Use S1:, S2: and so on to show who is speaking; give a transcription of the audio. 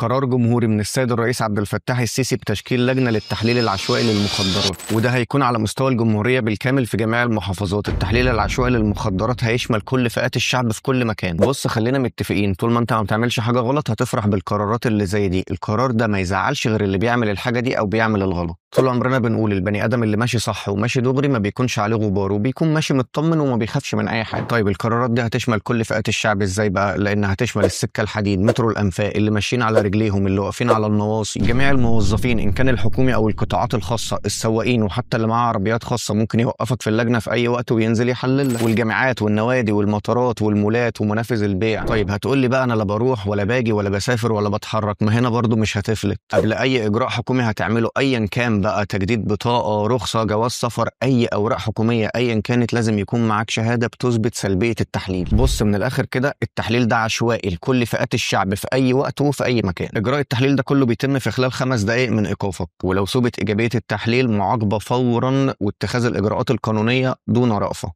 S1: قرار جمهوري من السيد الرئيس عبد الفتاح السيسي بتشكيل لجنة للتحليل العشوائي للمخدرات، وده هيكون على مستوى الجمهورية بالكامل في جميع المحافظات. التحليل العشوائي للمخدرات هيشمل كل فئات الشعب في كل مكان. بص خلينا متفقين، طول ما انت ما بتعملش حاجة غلط هتفرح بالقرارات اللي زي دي. القرار ده ما يزعلش غير اللي بيعمل الحاجة دي او بيعمل الغلط. طول عمرنا بنقول البني ادم اللي ماشي صح وماشي دغري ما بيكونش عليه غبار، وبيكون ماشي مطمن وما بيخافش من اي حاجة. طيب القرارات دي هتشمل كل فئات الشعب ازاي بقى؟ لان هتشمل السكة الحديد، مترو الانفاق، اللي ماشيين على رجليهم، اللي واقفين على النواصي، جميع الموظفين ان كان الحكومي او القطاعات الخاصة، السواقين، وحتى اللي معاه عربيات خاصة ممكن يوقفك في اللجنة في اي وقت وينزل يحلل لك، والجامعات والنوادي والمطارات والمولات ومنافذ البيع. طيب هتقول لي بقى انا لا بروح ولا باجي ولا بسافر ولا بتحرك، ما هنا برضو مش هتفلت. قبل اي اجراء حكومي هتعمله ايا كان بقى، تجديد بطاقة، رخصه، جواز سفر، اي اوراق حكومية ايا كانت، لازم يكون معاك شهادة بتثبت سلبية التحليل. بص من الاخر كده التحليل ده عشوائي لكل فئات الشعب في اي وقت وفي اي مكان. اجراء التحليل ده كله بيتم في خلال 5 دقائق من ايقافك، ولو ثبت ايجابية التحليل معاقبة فورا واتخاذ الاجراءات القانونية دون رأفة.